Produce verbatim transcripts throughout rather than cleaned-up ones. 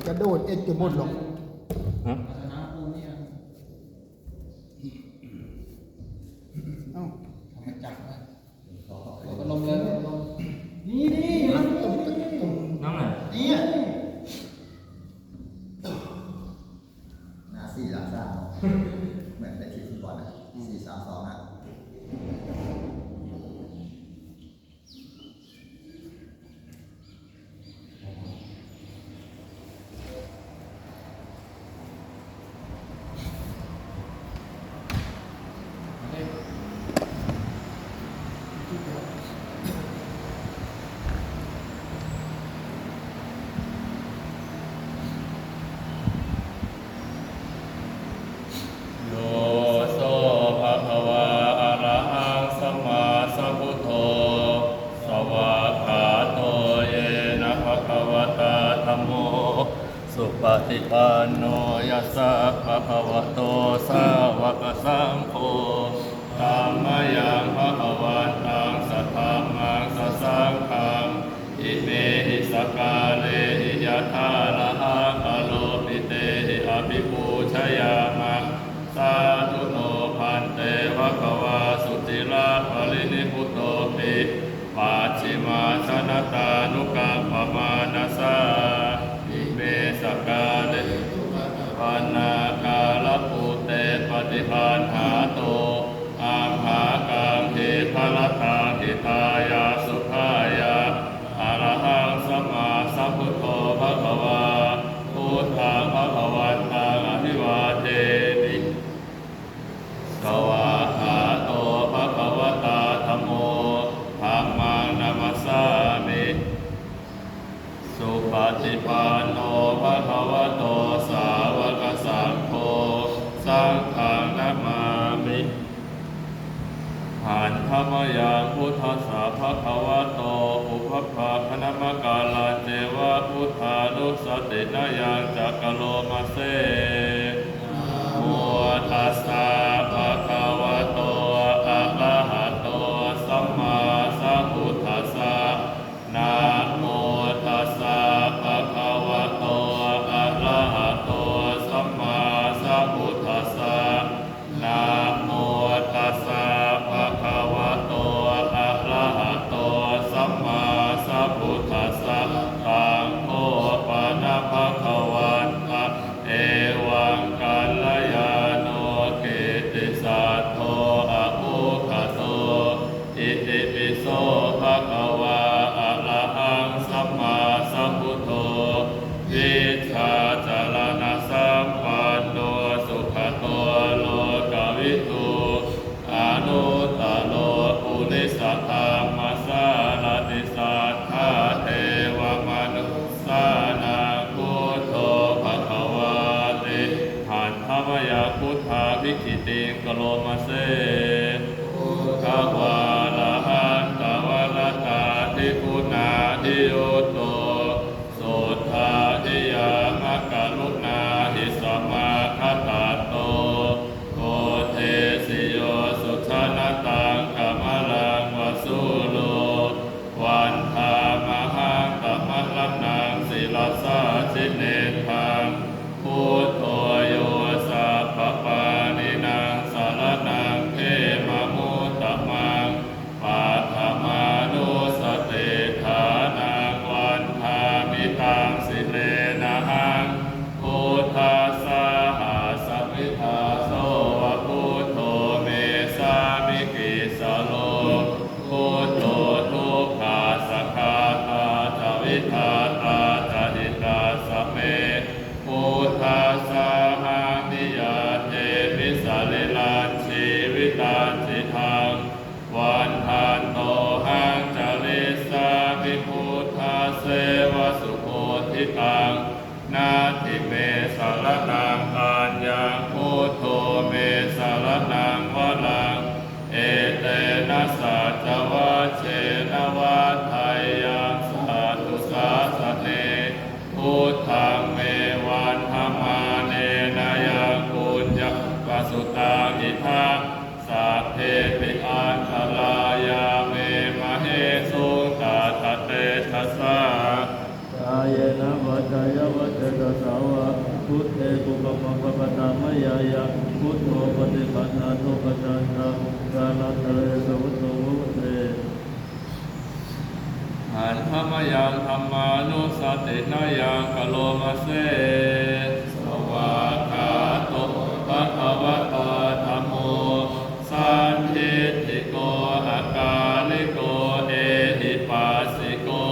กระโดดเอ็ดจะหมดหรอก ฮะ เอ้า มาจับนะ ลงเลยลง นี่นี่ มันตรงตรงตรง นั่นแหละ เนี่ย นะสี่หลังสามเหมือนในทีมฟุตบอลนะสี่สามสองนะ Yo so bhagavā arahaṃ sammāsambuddho, svākkhāto yena bhagavatā dhammo, supaṭipanno yassa bhagavato sāvakasaṅgho, tammayaṃ bhagavantaṃ sadhammaṃ sasaṅghaṃ, imehi sakkārehi yathārahaṃ āropitehi abhipūjayāma. Sādhu no bhante bhagavā suciraparinibbutopi, pacchimājanatānukampamānasā, ime sakkāre pannākārabhūte paṭiggaṇhātu, amhākaṃ dīgharattaṃ hitāya sukhāya. Arahaṃ sammāsambuddho bhagavā, buddhaṃ bhagavantaṃ abhivādemi. Svākkhāto bhagavatā dhammo, dhammaṃ namassāmi. Supaṭipanno bhagavato sāvakasaṅgho, saṅghaṃ namāmi. Handa mayaṃ buddhassa bhagavato pubbabhāganamakārañceva buddhānussatinayañca karoma se. Namo tassa bhagavato arahato sammāsambuddhassa. Namo tassa bhagavato arahato sammāsambuddhassa. Namo tassa bhagavato arahato sammāsambuddhassa. Taṃ kho pana bhagavantaṃ evaṃ kalyāṇo kittisaddo abbhuggato. Itipi so bhagavā arahaṃ sammāsambuddho vijjācaraṇasampanno sugato lokavidū anuttaro purisadammasārathi satthā devamanussānaṃ buddho bhagavāti. Handa mayaṃ buddhābhigītiṃ karoma se. Ugghavārahantavaratādiguṇābhiyutto suddhābhiñāṇakaruṇāhi samāgatatto bodhesi yo sujanataṃ kamalaṃ va sūro vandāmahaṃ tamaraṇaṃ sirasā jinendaṃ. Buddho yo sabbapāṇīnaṃ saraṇaṃ khemamuttamaṃ paṭhamānussatiṭṭhānaṃ vandāmi taṃ sirenahaṃ. Buddhassāhasmi dāso va buddho me sāmikissaro. Buddho dukkhassa ghātā ca vidhātā ca hitassa me. Buddhassāhaṃ niyyādemi sarīrañjīvitañcidaṃ. Vandantohaṃ carissāmi buddhasseva subodhitaṃ. Natthi me saraṇaṃ aññaṃ buddho me saraṇaṃ varaṃ. Etena saccavajjena vaḍḍheyyaṃ satthu sāsane. Buddhaṃ me vandamānena yaṃ puññaṃ pasutaṃ idha sabbepi antarāyā me māhesuṃ tassa tejasā. Kāye kāyena vācāya va cetasā vā, buddhe kukammaṃ pakataṃ mayā yaṃ, buddho paṭiggaṇhatu accayantaṃ, kālantare saṃvarituṃ va buddhe. Handa mayaṃ dhammānussatinayaṃ karoma se. Svākkhāto bhagavatā dhammo, sandiṭṭhiko akāliko ehipassiko,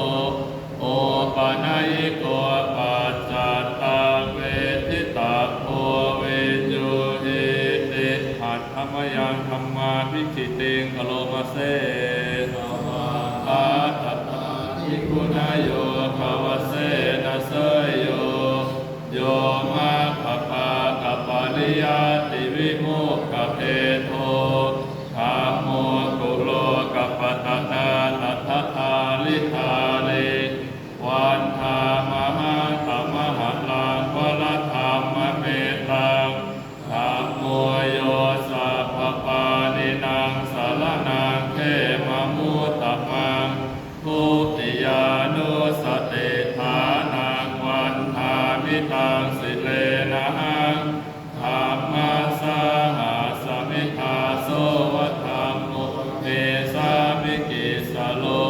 opanayiko paccattaṃ veditabbo viññūhīti. Handa mayaṃ dhammābhigītiṃ karoma se. Svākkhātatādiguṇayogavasena seyyo, yo maggapākapariyattivimokkhabhedo, dhammo kulokapatanā tadadhāridhārī, vandāmahaṃ tamaharaṃ varadhammametaṃ. Dhammo yo sabbapāṇīnaṃ saraṇaṃ khemamuttamaṃ, dutiyānussatiṭṭhānaṃ vandāmi taṃ sirenahaṃ. Dhammassāhasmi dāso va dhammo me sāmikissaro,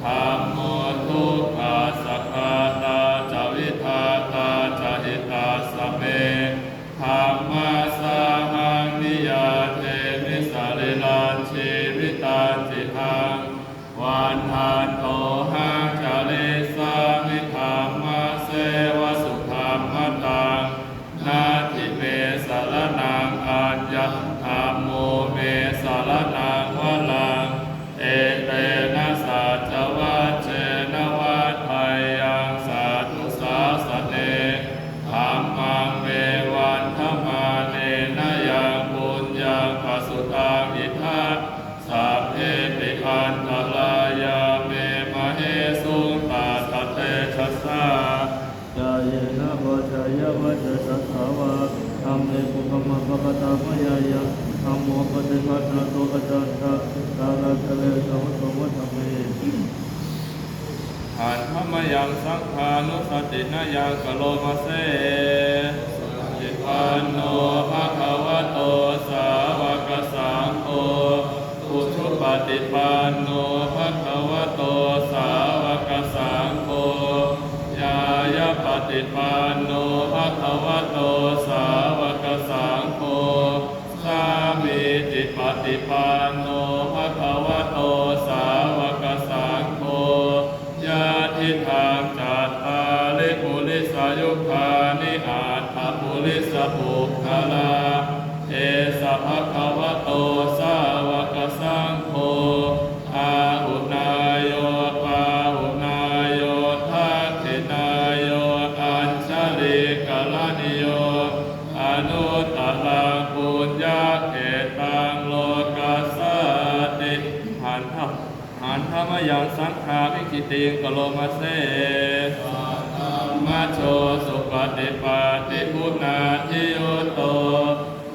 dhammo dukkhassa ghātā ca vidhātā ca hitassa me, dhammassāhaṃ niyyādemi sarīrañjīvitañcidaṃ. Vandantohaṃ carissāmi dhammasseva sudhammataṃ, natthi me saraṇaṃ aññaṃ, dhammo me saraṇaṃ varaṃ, etena saccavajjena vaḍḍheyyaṃ satthu sāsane. Dhammaṃ me vandamānena yaṃ puññaṃ pasutaṃ idha, sabbepi antarāyā me māhesuṃ tassa tejasā. Kāyena vācāya va cetasā vā, dhamme kukammaṃ pakataṃ mayā yaṃ, dhammo paṭiggaṇhatu accayantaṃ, kālantare saṃvarituṃ va dhamme. Handa mayaṃ saṅghānussatinayaṃ karoma se. Supaṭipanno bhagavato sāvakasaṅgho, ujupaṭipanno bhagavato sāvakasaṅgho, ñāyapaṭipanno bhagavato sāvakasaṅgho, sāmīcipaṭipanno bhagavato sāvakasaṅgho, yadidaṃ cattāri purisayugāni aṭṭha purisapuggalā, esa bhagavato sāvakasaṅgho, āhuneyyo pāhuneyyo dakkhiṇeyyo añjalikaraṇīyo, anuttaraṃ puññakkhettaṃ lokassāti. Handa, handa mayaṃ saṅghābhigītiṃ karoma se. Svādhammajo supaṭipattiguṇādiyutto,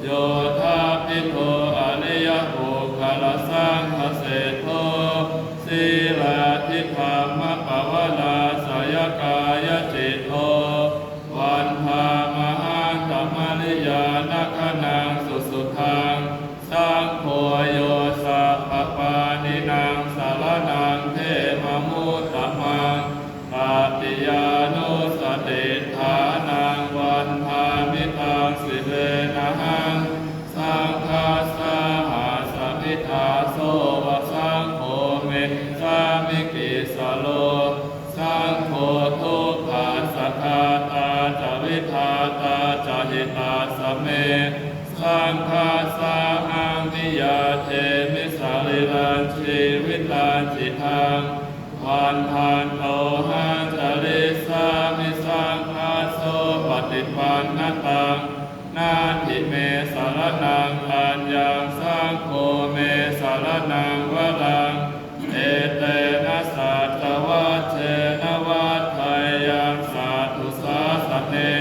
yoṭṭhabbidho ariyapuggalasaṅghaseṭṭho, sīlādidhammapavarāsayakāyacitto, vandāmahaṃ tamariyāna gaṇaṃ susuddhaṃ. Saṅgho yo sabbapāṇīnaṃ saraṇaṃ khemamuttamaṃ, tatiyānussatiṭṭhānaṃ vandāmi taṃ sirenahaṃ. Saṅghassāhasmi dāso va saṅgho me sāmikissaro, saṅgho dukkhassa ghātā ca vidhātā ca hitassa me, saṅghassāhaṃ niyyādemi sarīrañjīvitañcidaṃ. Vandantohaṃ carissāmi saṅghassopaṭipannataṃ, natthi me saraṇaṃ aññaṃ, saṅgho me saraṇaṃ varaṃ, etena saccavajjena vaḍḍheyyaṃ satthu sāsane.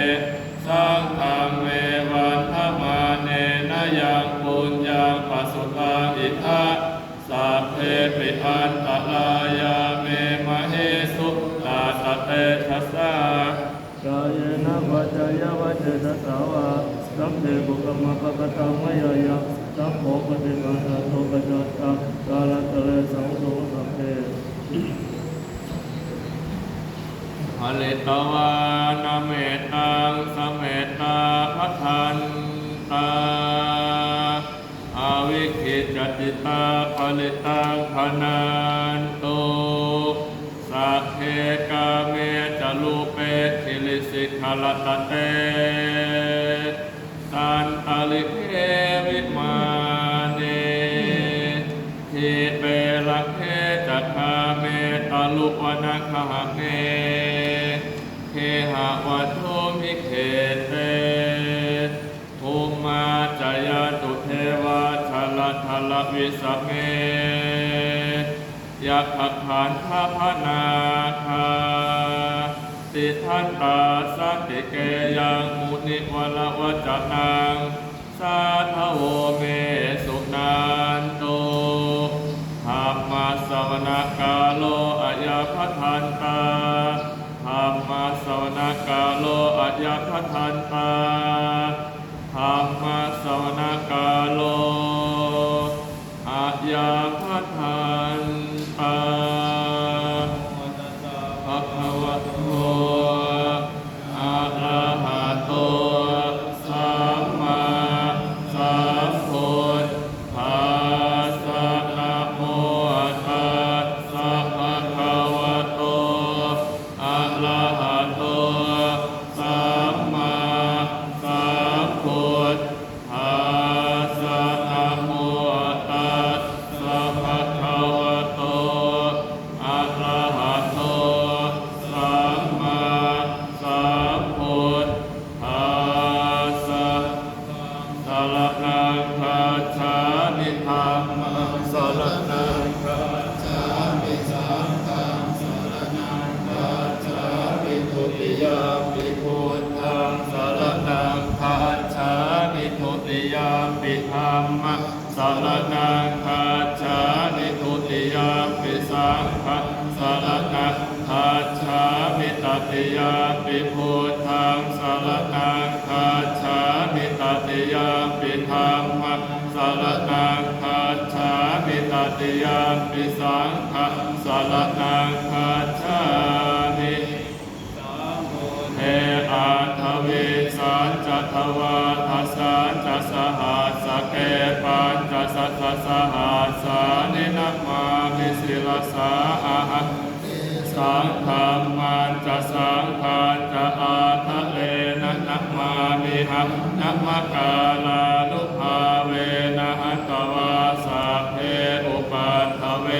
Saṅghaṃ me vandamānena yaṃ puññaṃ pasutaṃ idha, sabbepi antarāyā me māhesuṃ tassa tejasā. Kāyena vācāya va cetasā vā, saṅghe kukammaṃ pakataṃ mayā yaṃ, saṅgho paṭiggaṇhatu accayantaṃ, kālantare saṃvarituṃ va saṅghe. Pharitvāna mettaṃ samettā bhadantā, avikkhittacittā parittaṃ bhaṇantu. Sagge kāme ca rūpe girisikharataṭe cantalikkhe vimāne, dīpe raṭṭhe ca gāme taruvanagahane gehavatthumhi khette, bhummā cāyantu devā jalathalavisame yakkhagandhabbanāgā, tiṭṭhantā santike yaṃ munivaravacanaṃ sādhavo me suṇantu. Dhammassavanakālo ayambhadantā. Dhammassavanakālo ayambhadantā. Dhammassavanakālo ayambhadantā. Bhagavato arahato sammāsambuddhassa. Namo tassa bhagavato arahato sammāsambuddhassa. Namo tassa bhagavato arahato sammāsambuddhassa. Saraṇaṃ gacchāmi. Dhammaṃ saraṇaṃ gacchāmi. Saṅghaṃ saraṇaṃ gacchāmi. Dutiyampi buddhaṃ saraṇaṃ gacchāmi. Dutiyampi dhammaṃ saraṇaṃ gacchāmi. Dutiyampi saṅghaṃ saraṇaṃ gacchāmi. Tatiyampi buddhaṃ saraṇaṃ gacchāmi. Tatiyampi dhammaṃ saraṇaṃ gacchāmi. Tatiyampi saṅghaṃ saraṇaṃ gacchāmi. Sambuddhe aṭṭhavīsañca dvādasañca sahassake pañcasatasahassāni namāmi sirasā ahaṃ. Tesaṃ dhammañca saṅghañca ādarena namāmihaṃ. Namakārānubhāvena hantvā sabbe upaddave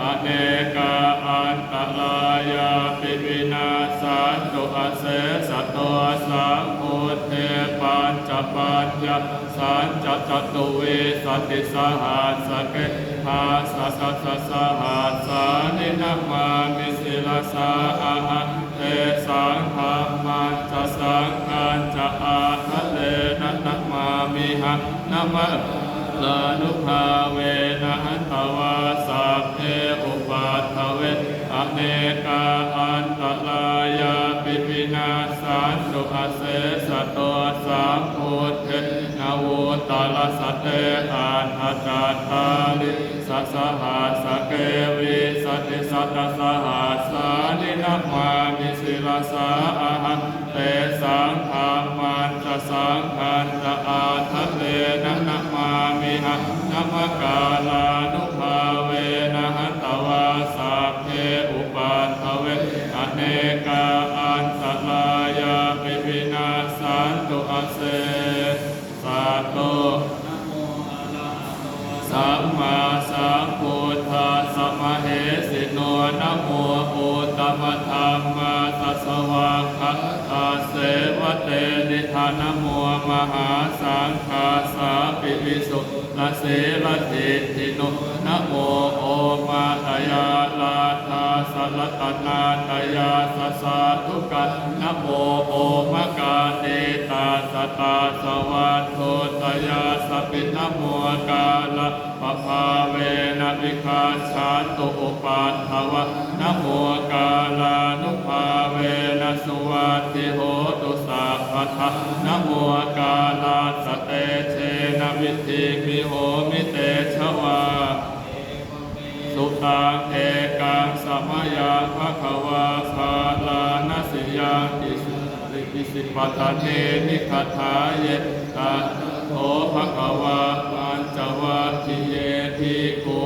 anekā antarāyāpi vinassantu asesato. Sambuddhe pañcapaññāsañca catuvīsatisahassake dasasatasahassāni namāmi sirasā ahaṃ. Tesaṃ dhammañca saṅghañca ādarena namāmihaṃ. Namakārānubhāvena hantvā sabbe upaddave anekā antarāyāpi vinassantu asesato. Sambuddhe navuttarasate aṭṭhacattālī sasahassake vīsatisatasahassāni namāmi sirasā ahaṃ. Tesaṃ dhammañca saṅghañca ādarena namāmihaṃ. Namakārānubhāvena hantvā sabbe upaddave anekā antarāyāpi vinassantu ase sato. Namo arahato sammāsambuddhassa mahesino. Namo uttamadhammassa svākkhātasseva tenidha. Namo mahāsaṅghassāpi visuddhasīladiṭṭhino. Namo omātyāraddhassa ratanattayassa sādhukaṃ. Namo omakātītassa tassa vatthuttayassapi. Namokārappabhāvena vigacchantu upaddavā. Namokārānubhāvena suva atthi hotu sabbadā. Namo kālassa tejena vidhimhi homi tejavā. Sutaṃ ekaṃ samayaṃ bhagavā bārāṇasiyaṃ isipatane migadāye. Tato bhagavā pañcavaggiye bhikkhū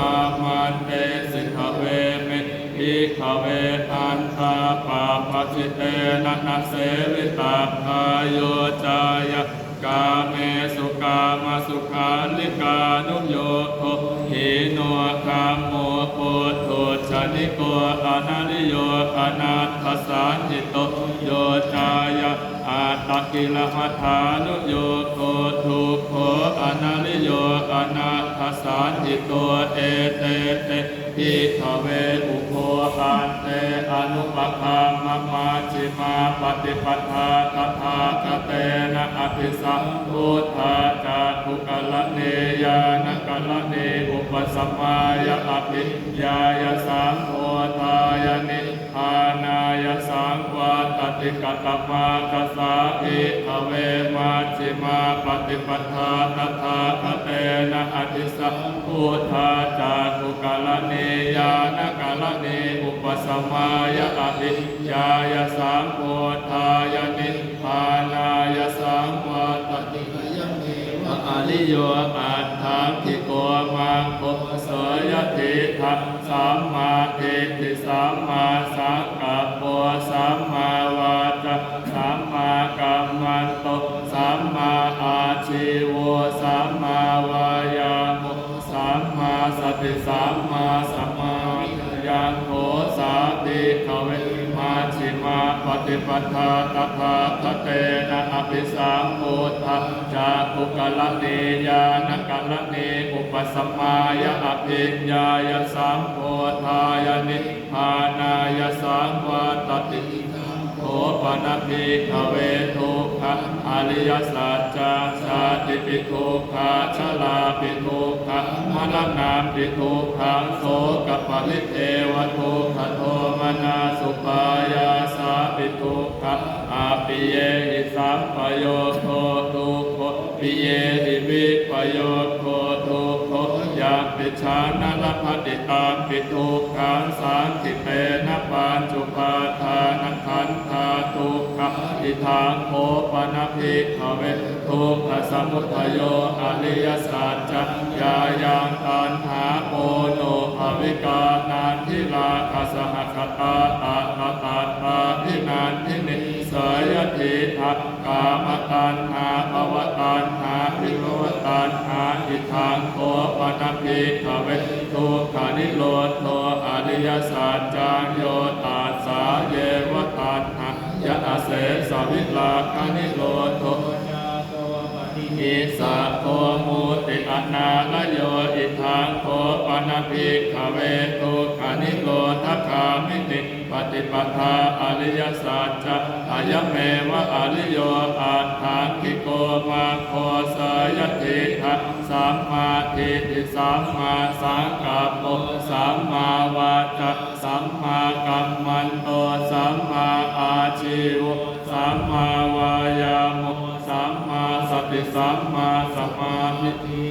āmantesi: Dveme, bhikkhave, antā pabbajitena na sevitabbā. Yo cāyaṃ kāmesu kāmasukhallikānuyogo hīno gammo pothujjaniko anariyo anatthasañhito. Yo cāyaṃ attakilamathānuyogo dukkho anariyo anatthasañhito. Ete te, bhikkhave, ubho ante anupagamma majjhimā paṭipadā tathāgatena abhisambuddhā cakkhukaraṇī ñāṇakaraṇī upasamāya abhiññāya sambodhāya nibbānāya saṃvattati. Katamā ca sā, bhikkhave, majjhimā paṭipadā tathāgatena abhisambuddhā cakkhukaraṇī ñāṇakaraṇī upasamāya abhiññāya sambodhāya nibbānāya saṃvattati. Ayameva ariyo aṭṭhaṅgiko maggo. Seyyathīdaṃ: sammādiṭṭhi sammāsaṅkappo sammāvācā sammākammanto sammāājīvo sammāvāyāmo sammāsati sammāsamādhi. Ayaṃ kho sā, bhikkhave, majjhimā paṭipadā tathāgatena abhisambuddhā cakkhukaraṇī ñāṇakaraṇī upasamāya abhiññāya sambodhāya nibbānāya saṃvattati. Idaṃ kho pana, bhikkhave, dukkhaṃ ariyasaccaṃ: jātipi dukkhā jarāpi dukkhā maraṇampi dukkhaṃ sokaparidevadukkhadomanassupāyāsāpi dukkhaṃ appiyehi sampayogo dukkho piyehi vippayogo dukkho yampidaṃ na labhati tampi dukkhaṃ saṅkhittena pañcupādānakkhandhā dukkhā. Idaṃ kho pana, bhikkhave, dukkhasamudayo ariyasaccaṃ: yāyaṃ taṇhā ponobbhavikā nandirāgasahagatā atatatrābhinandinī, seyyathīdaṃ: kāmataṇhā bhavataṇhā vibhavataṇhā. Idaṃ kho pana, bhikkhave, dukkhanirodho ariyasaccaṃ: yo tassāyeva taṇhāya asesavirāganirodho cāgo paṭinissaggo mutti anālayo. Idaṃ kho pana, bhikkhave, dukkhanirodhagāminī paṭipadā ariyasaccaṃ: ayameva ariyo aṭṭhaṅgiko maggo. Seyyathīdaṃ: sammādiṭṭhi sammāsaṅkappo sammāvācā sammākammanto sammāājīvo sammāvāyāmo sammāsati sammāsamādhi.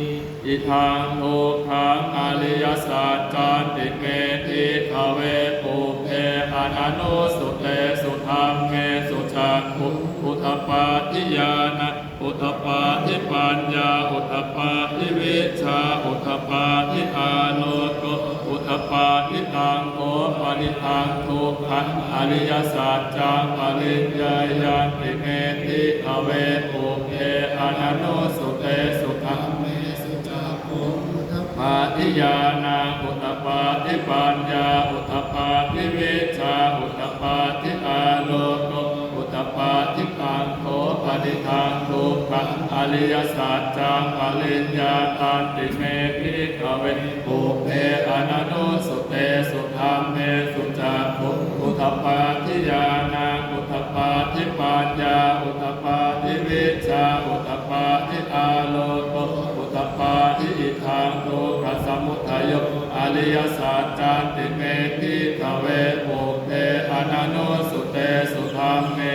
Idaṃ dukkhaṃ ariyasaccanti me, bhikkhave, pubbe ananussutesu dhammesu cakkhuṃ udapādi ñāṇaṃ udapādi paññā udapādi vijjā udapādi āloko udapādi. Taṃ kho panidaṃ dukkhaṃ ariyasaccaṃ pariññeyyanti me, bhikkhave, pubbe ananussutesu dhammesu cakkhuṃ udapādi ñāṇaṃ udapādi paññā udapādi vijjā udapādi āloko udapādi. Taṃ kho panidaṃ dukkhaṃ ariyasaccaṃ pariññātanti me, bhikkhave, pubbe ananussutesu dhammesu cakkhuṃ udapādi ñāṇaṃ udapādi paññā udapādi vijjā udapādi āloko udapādi. Idaṃ dukkhasamudayo ariyasaccanti me, bhikkhave, pubbe ananussutesu dhamme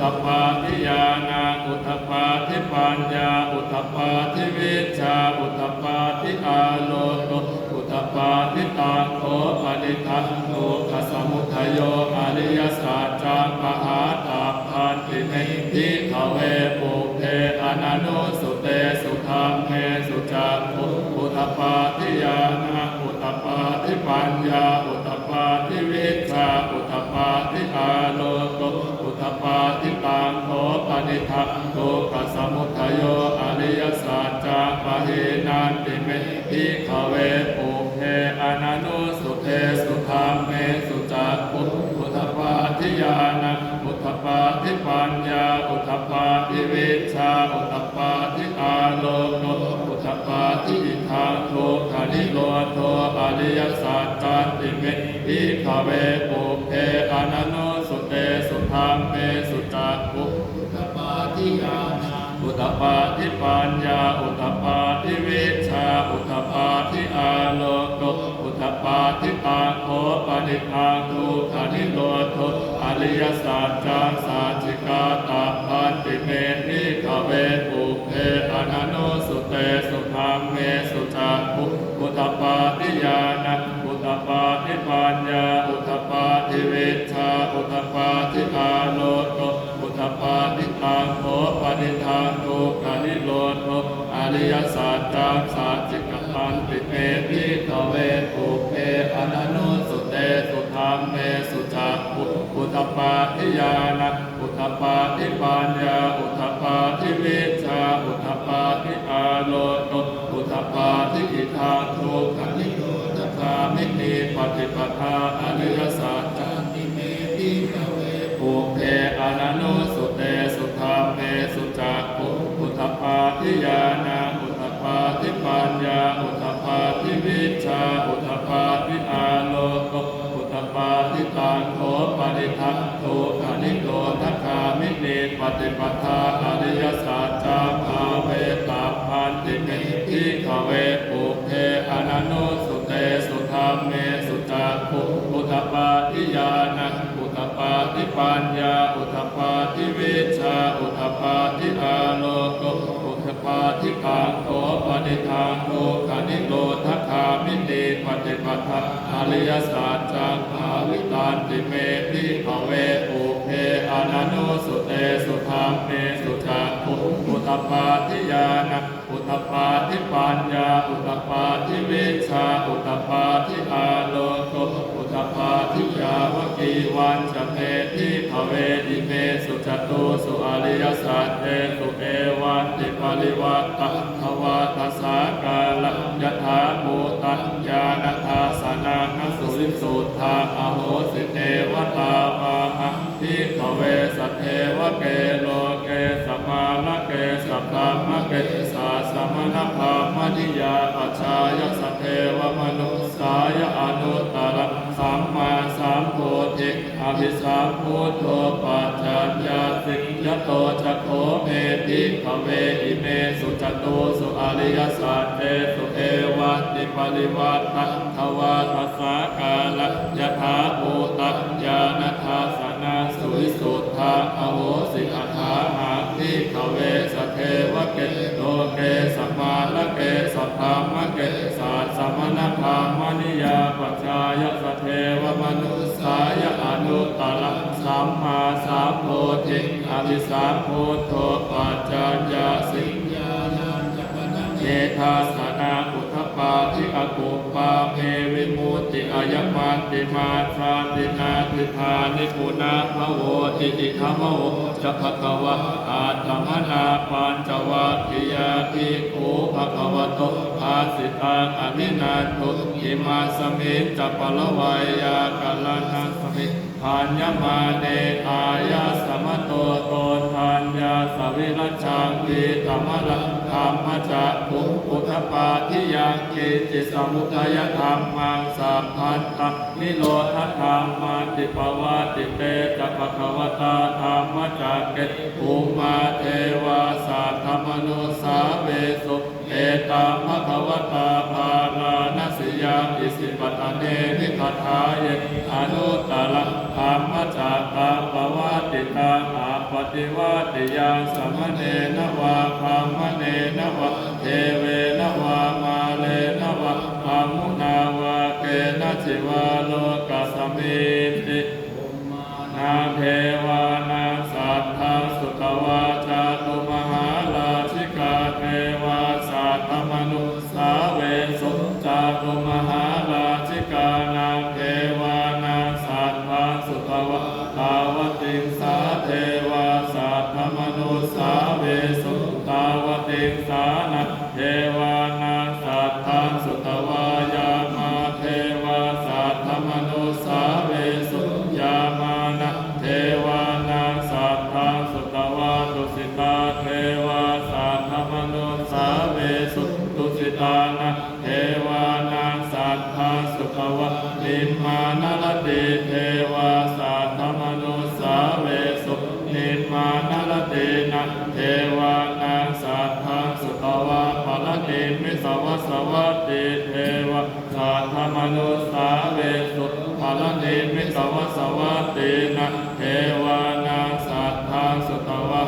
udapādi ñāṇaṃ udapādi paññā udapādi vijjā udapādi āloko udapādi. Taṃ kho panidaṃ dukkhasamudayo ariyasaccaṃ pahātabbanti me bhikkhave pubbe ananussutesu dhammesu cakkhuṃ udapādi ñāṇaṃ udapādi paññā udapādi vijjā udapādi āloko udapādi. Taṃ kho panidaṃ dukkhasamudayo ariyasaccaṃ pahīnanti me bhikkhave pubbe ananussutesu dhammesu cakkhuṃ udapādi ñāṇaṃ udapādi paññā udapādi vijjā udapādi āloko udapādi. Idaṃ dukkhanirodho ariyasaccanti me bhikkhave pubbe ananussutesu dhammesu cakkhuṃ udapādi ñāṇaṃ udapādi paññā udapādi vijjā udapādi āloko udapādi. Taṃ kho panidaṃ dukkhanirodho ariyasaccaṃ sacchikātabbanti me bhikkhave pubbe ananussutesu dhammesu cakkhuṃ udapādi ñāṇaṃ udapādi paññā udapādi vijjā udapādi āloko udapādi. Taṃ kho panidaṃ dukkhanirodho ariyasaccaṃ sacchikātabbanti me bhikkhave pubbe ananussutesu dhammesu cakkhuṃ udapādi ñāṇaṃ udapādi paññā udapādi vijjā udapādi āloko udapādi. Idaṃ dukkhanirodhagāminī paṭipadā ariyasaccanti me bhikkhave pubbe ananussutesu dhammesu cakkhuṃ udapādi ñāṇaṃ udapādi paññā udapādi vijjā udapādi āloko udapādi. Taṃ kho panidaṃ dukkhanirodhagāminī paṭipadā ariyasaccaṃ bhāvetabbanti me bhikkhave pubbe ananussutesu dhammesu cakkhuṃ udapādi ñāṇaṃ udapādi paññā udapādi vijjā udapādi āloko udapādi. Taṃ kho panidaṃ dukkhanirodhagāminī paṭipadā ariyasaccaṃ bhāvitanti me bhikkhave pubbe ananussutesu dhammesu cakkhuṃ udapādi ñāṇaṃ udapādi paññā udapādi vijjā udapādi āloko udapādi. Yāvakīvañca me bhikkhave imesu catūsu ariyasaccesu evantiparivaṭṭaṃ dvādasākāraṃ yathābhūtaṃ ñāṇadassanaṃ suvisuddhaṃ ahosi. Neva tāvāhaṃ bhikkhave sadevake loke samārake sabrahmake sassamaṇabrāhmaṇiyā pajāya sadevamanussāya anuttaraṃ sammāsambodhiṃ abhisambuddho paccaññāsiṃ. Yato ca kho me bhikkhave imesu catūsu ariyasaccesu evantiparivaṭṭaṃ dvādasākāraṃ yathābhūtaṃ ñāṇadassanaṃ suvisuddhaṃ ahosi. Athāhaṃ bhikkhave sadevake loke samārake sabrahmake sassamaṇabrāhmaṇiyā pajāya sadevamanussāya anuttaraṃ sammāsambodhiṃ abhisambuddho paccaññāsiṃ. Ñāṇañca pana me dassanaṃ udapādi akuppā me vimutti ayamantimā jāti natthidāni punabbhavoti. Idamavoca bhagavā. Attamanā pañcavaggiyā bhikkhū bhagavato bhāsitaṃ abhinanduṃ. Imasmiñca paravayyākaraṇasmiṃ bhaññamāne āyasmato koṇḍaññassa virajaṃ pītamalaṃ dhammacakkhuṃ udapādi yaṅkiñci samudayadhammaṃ sabbantaṃ nirodhadhammanti. Pavattite ca bhagavatā dhammacakke bhummā devā saddamanussāvesuṃ. Etaṃ bhagavatā bārāṇasiya Isipatane Migadāye anuttaraṃ dhammacakkappavattitaṃ appaṭivattiyaṃ samaṇena vā brāhmaṇena vā devena vā mārena vā brahmunā vā kenaci vā lokasminti. Bhummānaṃ devānaṃ saddaṃ sutvā cātummahārājikā devā saddamanussāvesuṃ. Cātummahārājikānaṃ devānaṃ saddaṃ sutvā tāvatiṃsā devā saddamanussāvesuṃ. Tāvatiṃsānaṃ devānaṃ saddaṃ sutvā yāmā devā saddamanussāvesuṃ. Yāmānaṃ devānaṃ saddaṃ sutvā tusitā devā saddamanussāvesuṃ. Tusitānaṃ devānaṃ saddaṃ sutvā nimmānaratī devā saddamanussāvesuṃ. Nimmānaratīnaṃ devānaṃ saddaṃ sutvā paranimmitavasavattī devā saddamanussāvesuṃ. Paranimmitavasavattīnaṃ devānaṃ saddaṃ sutvā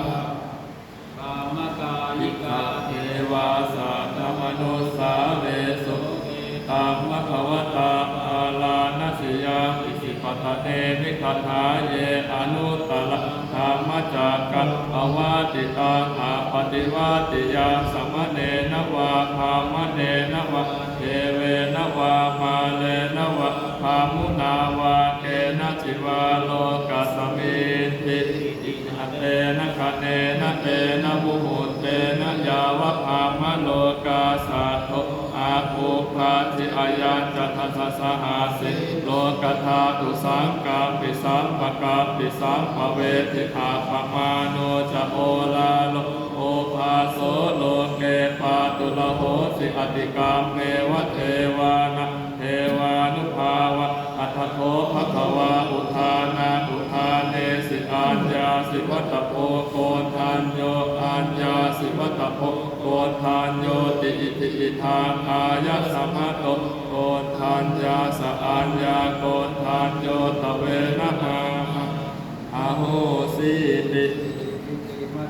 brahmakāyikā devā saddamanussāvesuṃ. Etaṃ bhagavatā Bārāṇasiyaṃ Isipatane Migadāye anuttaraṃ dhammacakkaṃ pavattitaṃ appaṭivattiyaṃ samaṇena vā brāhmaṇena vā devena vā mārena vā brahmunā vā kenaci vā lokasminti. Tena khaṇena tena muhuttena yāva brahmalokā saddo abbhuggacchi. Ayañca dasasahassī lokadhātu saṅkampi sampakampi sampavedhi. Appamāṇo ca oḷāro obhāso loke pāturahosi atikkammeva devānaṃ devānubhāvaṃ. Atha kho bhagavā udānaṃ udānesi: Aññāsi vata bho Koṇḍañño, aññāsi vata bho Koṇḍaññoti. Iti idaṃ āyasmato Koṇḍaññassa aññākoṇḍañño tvena māhaṃ ahosīti.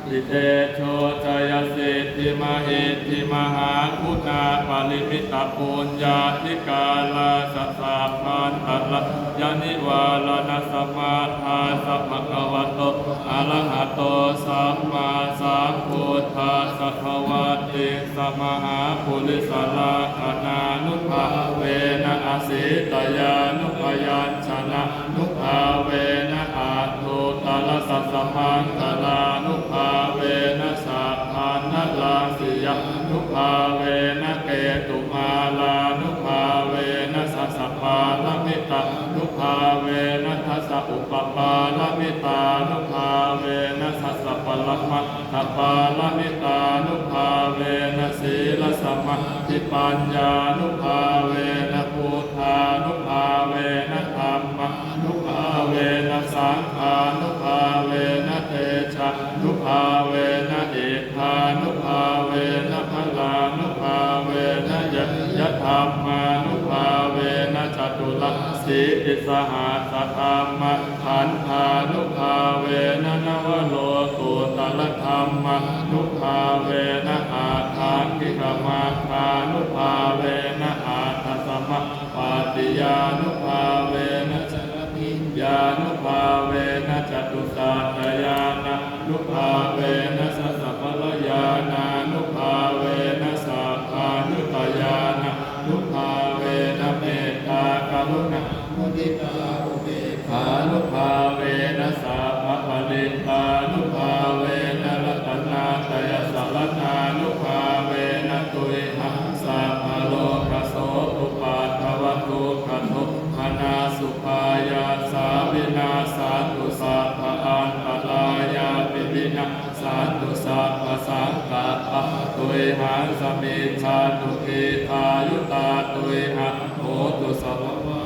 Iddhībhirorimāsiddhimahiddhimahāguṇāparimitapuññādhikārassa sabbantarāyanivāraṇasamatthassa bhagavato arahato sammāsambuddhassa dvattiṃsamahāpurisalakkhaṇānubhāvena asītyānubyañjanānubhāvena aṭṭhuttarasatamaṅgalānubhāvena sabbadhanaṃ siyānubhāvena ketumālānubhāvena dasapāramitānubhāvena dasaupapāramitānubhāvena dasaparamatthapāramitānubhāvena sīlasamādhipaññānubhāvena buddhānubhāvena dhammā nubhāvena saṅghānubhāvena tejānubhāvena iddhānubhāvena balānubhāvena ñeyyadhammānubhāvena caturāsītisahassadhammakkhandhānubhāvena navalokuttaradhammānubhāvena aṭṭhaṅgikamaggānubhāvena aṭṭhasamā pattiyānubhāvena chaḷabhiññānubhāvena catusaccañāṇānubhāvena dasabalañāṇānubhāvena sabbaññutañāṇānubhāvena mettākaruṇāmuditāupekkhānubhāvena sabbaparittānubhāvena ratanattayasaraṇānubhāvena tuyhaṃ sabbarogasokupaddavadukkhadomanassupāyāsā vinassantu sabbaantarāyāpi vinassantu sabbasaṅkappā tuyhaṃ samijjhantu dīghāyutā tuyhaṃ hotu sabbavā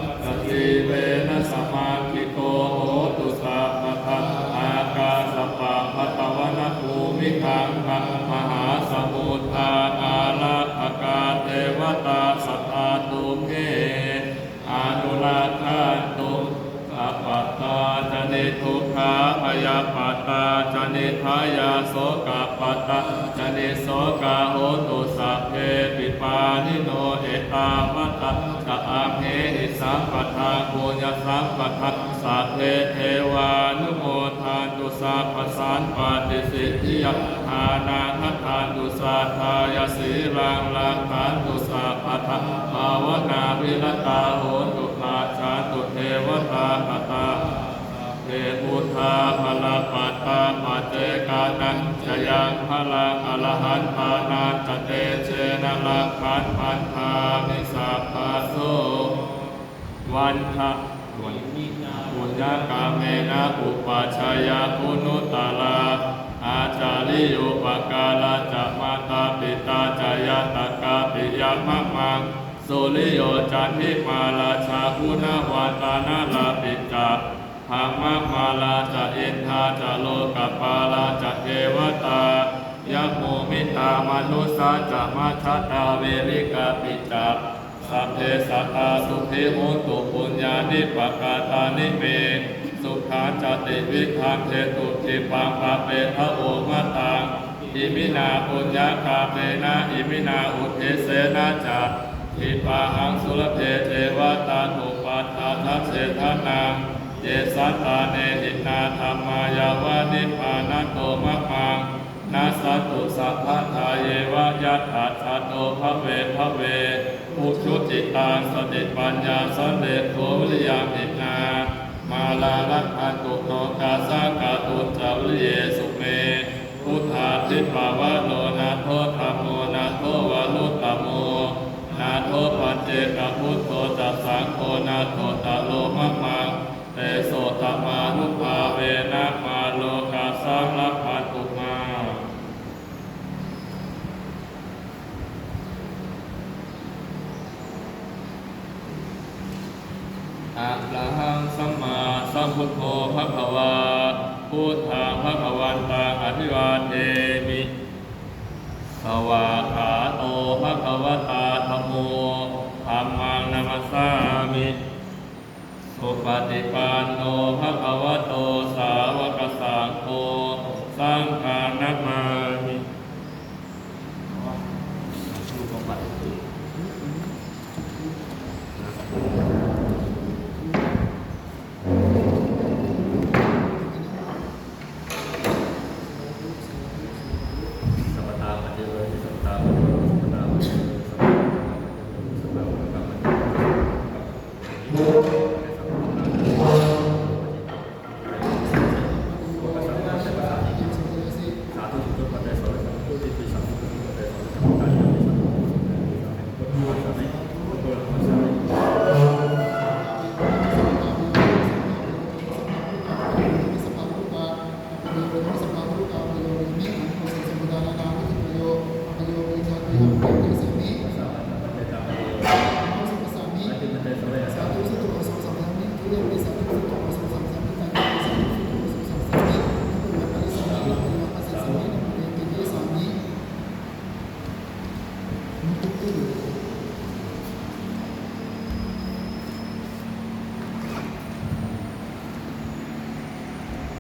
jīvena samaṅgiko hotu sabbadā. Ākāsapabbatavanabhūmigaṅgāmahāsamuddā ārakkhakā devatā sadā tumhe Bhayappattā ca nibbhayā, sokappattā ca nissokā, hontu sabbepi pāṇino. Ettāvatā ca amhehi sambhataṃ puññasampadaṃ, sabbe devānumodantu sabbasampattisiddhiyā. Dānaṃ dadantu saddhāya, sīlaṃ rakkhantu sabbadā, bhāvanābhiratā hontu, gacchantu devatāgatā. Sabbe buddhā balappattā, paccekānañca yaṃ balaṃ, arahantānañca tejena, rakkhaṃ bandhāmi sabbaso. วันทะ Iminā puññakammena upajjhāyā guṇuttarā, ācariyūpakārā ca mātā pitā ca ñātakā piyā mamaṃ, suriyo candimā rājā guṇavantā narāpi ca, brahmamārā ca indā ca lokapālā ca devatā, yamo mittā manussā ca majjhattā verikāpi ca, sabbe sattā sukhī hontu, puññāni pakatāni me, sukhañca tividhaṃ dentu, khippaṃ pāpetha vomataṃ. Iminā puññakammena, iminā uddisena ca, khippāhaṃ sulabhe ceva, taṇhupādānachedanaṃ. Ye santāne hinā dhammā, yāva nibbānato mamaṃ, nassantu sabbadā yeva, yattha jāto bhave bhave. Ujucittaṃ satipaññā, sallekho viriyamhinā, mārā labhantu nokāsaṃ, kātuñca viriyesu me. Buddhādhipavaro nātho, dhammo nātho varuttamo, nātho paccekabuddho ca, saṅgho nāthottaro mamaṃ. Tesottamānubhāvena mārokāsaṃ labhantu mā. Arahaṃ sammāsambuddho bhagavā, buddhaṃ bhagavantaṃ abhivādemi. Svākkhāto bhagavatā dhammo, dhammaṃ namassāmi. Supaṭipanno bhagavato sāva